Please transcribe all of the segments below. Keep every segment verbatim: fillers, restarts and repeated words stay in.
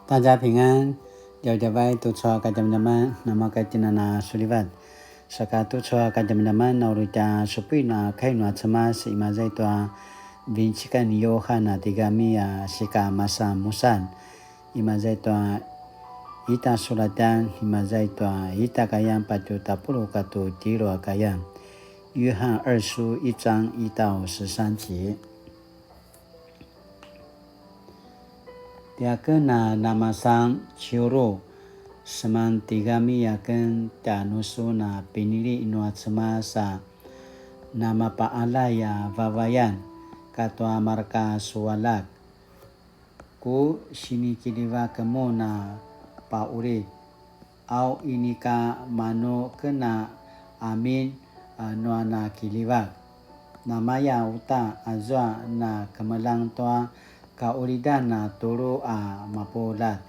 大家平安, djavadjavai tucu a kadjamadjaman, namaka tjinana sulivat. Saka tucu a kadjamadjaman, na uri tja supuin a kai nua Cemas, imaza i tua vincikan ni Yohan a tigami a sika masan musan. Imaza i tua ita sulatjan, imaza i tua ita kayan patju tapuluq katua tjelu a kayan. 约翰二书一章一到十三节。 Tiaken a namasan ciuru, seman tigami aken tjanusun a pinili nua Cemas a namapaqaljay a vavayan katua marka su aljak. Ku sinikiljivak mun a paqulid, au inika manu ken a amin, a, nua na kiljivak. Namaya uta azua na kemeljang tua kaqulidan a tulu a mapuljat.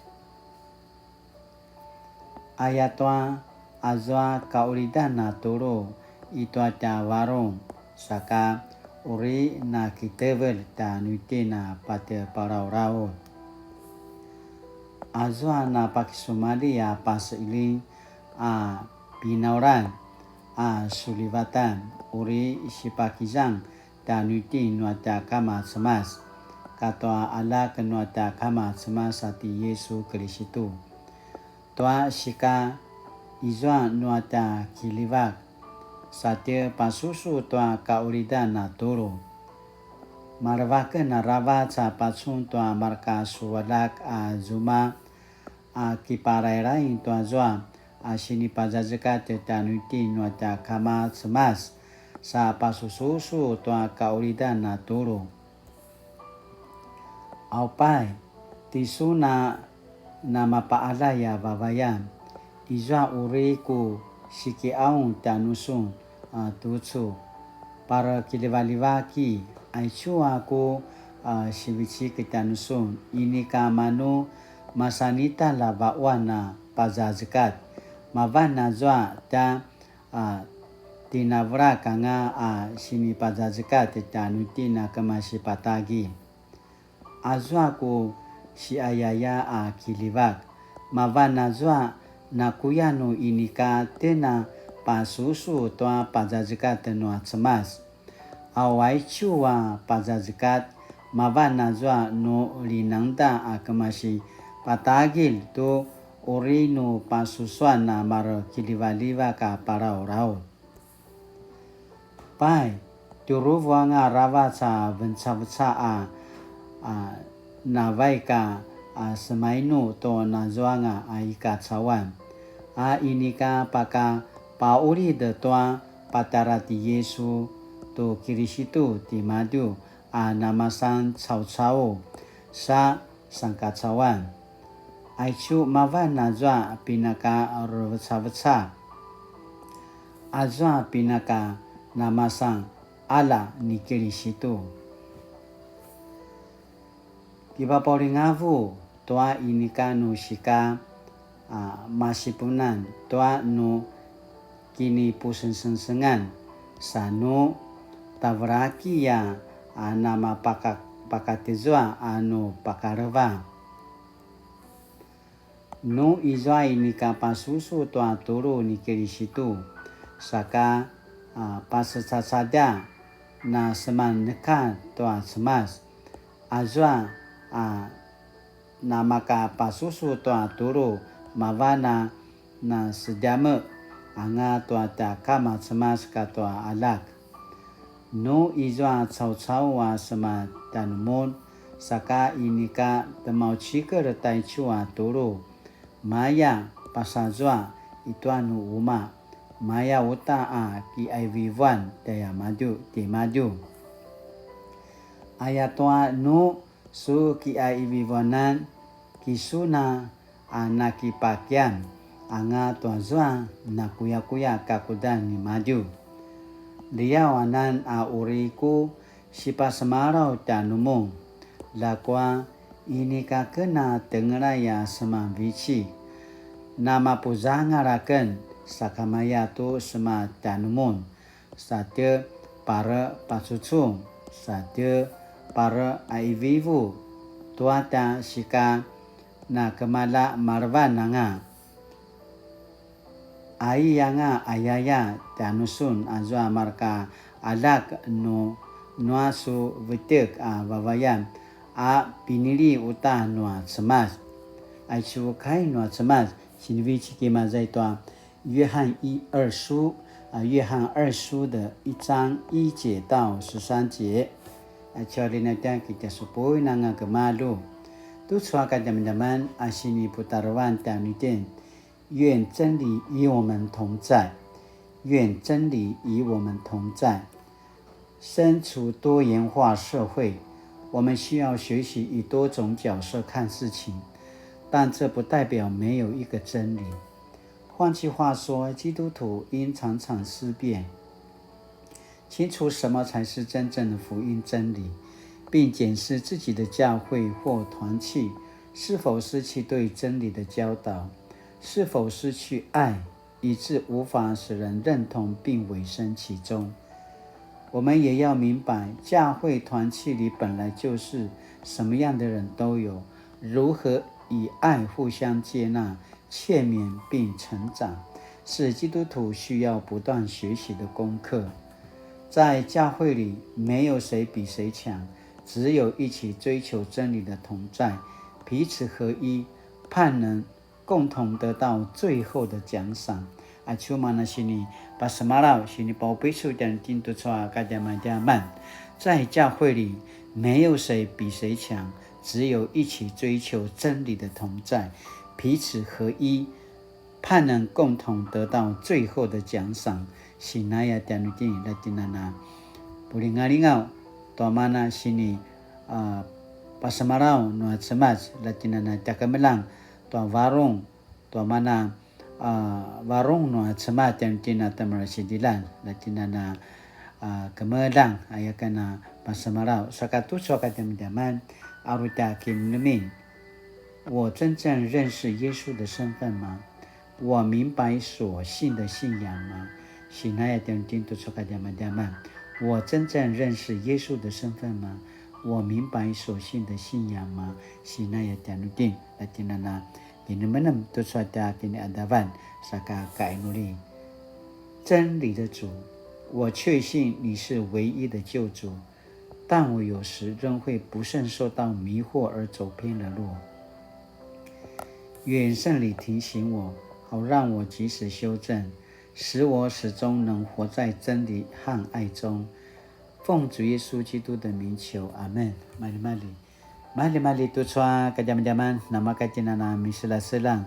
Ayatua azua kaqulidan a tulu i tua tja varung, saka uri na kitevelj tjanuitjen a patje palalaut. Azua na pakisumalji a paseqiljing a pinaulan a sulivatan, uri sipakizang tjanuitjen nua tja Kama Cemas, katua aljak nua tja Kama Cemas a ti Yisu Kilisitu. Tua sika izua nua tja kiljivak, sa tje pasusu tua kaqulidan a tulu. Maleva aken aravac a pacun tua marka su aljak a zuma a kiparairaing tua zua a sinipazazekatj tjanuitjen nua tja Kama Cemas, sa pasususu tua kaqulidan a tulu. Aupai, tisun a namapaqaljay a vavayan, izua uri ku sikiqaung tjanusun a tucu. Parekiljivaljivaki, aicu a ku, a, sivecik tjanusun, inika manu masanitalj a vaquan a pazazekatj, mavan azua tja, a, tinavelak anga a sinipazazekatj tjanuitjen a kemasi patagilj. Azua ku siayaya a kiljivak, mavan azua nakuya nu inika tjen a pasusu tua pazazekatj nua Cemas. Au aicu a pazazekatj, mavan azua nu linangeda a kemasi patagilj tu uri nu pasusuan a marekiljivaljivak a palalaut. Pai, tjuruvu anga aravac a vencaveca a, a, navaik a, a, semainu tu nazuanga a i kacauan. A inika pakapaqulid tua patjara ti Yisu tu Kilisitu timadju a namasan caucau sa sangkacauan. Aicu mavan azua pinakarevecaveca, azua pinaka namasan qalja ni Kilisitu. Kipapaulingavu tua inika nu sika, a, masipunan tua nu kinipusengsengsengan, sa nu tavelaki a, a namapaka-, pakatezua a nu pakaleva. Nu izua inika pasusu tua tulu ni Kilisitu, saka, a, pasecacadja na seman neka tua Cemas. Azua, a, namakapasusu tua tulu, mavan a na sedjameq anga tua tja Kama Cemas katua aljak. Nu izua caucau a sema tjanumun, saka inika temaucikel taicu a tulu, maya pasazua i tua nu umaq, maya uta a kiqaivivuan tjaimadju, timadju. Ayatua nu su kiqaivivuanan, kisun a nakipakian anga tuazua nakuyakuya kakudan nimadju. Liaw anan a uri ku sipasemalaw tjanumun, ljakua inika ken a tengelay a semanvecik. Namapuzangal aken sakamaya tu sema tjanumun, sa tje parepacucung, sa tje pareqaivivu tua tja sika na kemalja malevan anga. Ai anga ayaya tjanusun azua marka aljak nu nua su vetjek a vavayan a pinili uta nua Cemas. Aicu kai nua Cemas, sinivecik imaza i tua 约翰一二书, a, 约翰二书的一章一节到十三节. A, 教练 na tja kita supuin anga kemalu. Tucu a kadjamadjaman a siniputarevan tjanuitjen. 愿真理与我们同在，愿真理与我们同在。身处多元化社会，我们需要学习以多种角色看事情，但这不代表没有一个真理。换句话说，基督徒应常常思辨，清楚什么才是真正的福音真理，并检视自己的教会或团契是否失去对真理的教导，是否失去爱，以致无法使人认同并委身其中。我们也要明白，教会团契里本来就是什么样的人都有，如何以爱互相接纳， 劝勉并成长，是基督徒需要不断学习的功课。在教会里，没有谁比谁强，只有一起追求真理的同在，彼此合一，盼能共同得到最后的奖赏。Aicu mana sini pasemalaw, sini paupisu dan tintu cua kadjamadjaman. 在教会里，没有谁比谁强，只有一起追求真理的同在，彼此合一，盼能共同得到最后的奖赏。Sinaya tjanuitjen, latinana pulingalingaw, tua mana sini, a, pasemalaw nua Cemas, latinana tjakemeljang, tua varung, tua mana, a, varung nua Cemas tjanuitjen a temerasitilan, latinana, a, kemeljang, aya ken a pasemalaw. Saka tucu a kadjamadjaman, a uri tja kinemenemin. 我真正认识耶稣的身份吗？我明白所信的信仰吗？Sinaya tjanuitjen tucu a kadjamadjaman. 我真正认识耶稣的身份吗？我明白所信的信仰吗？Sinaya tjanuitjen, latinana kinemenem tucu a tja kiniqadavan, saka kainuli. 真理的主，我确信你是唯一的救主，但我有时仍会不慎受到迷惑而走偏了路。愿圣灵提醒我，好让我及时修正，使我始终能活在真理和爱中。奉主耶稣基督的名求，阿们。Maljimalji. Maljimalji tucu a kadjamadjaman, namaka tjinana miselaselang,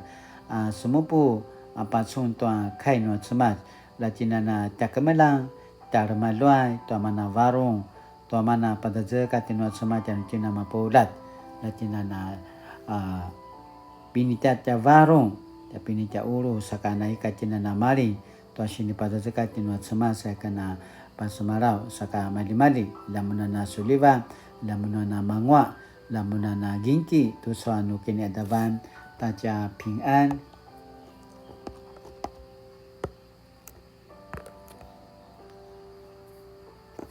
a, semupu, a, pacun tua kai nua Cemas, latinana tjakemeljang, tjalemaluay, tua mana varung, tua mana padazekatj nua Cemas tjanuitjen a mapuljat, latinana, a, pinitja tja varung, tja pinitja ulu, saka naika tjinana maling, tua sinipadazekatj nua Cemas aya ken a pasemalaw, saka maljimalji, lamunana suliva, lamunana manguaq, lamunana ginki, tucu a nu kiniqadavan, ta tja pingan,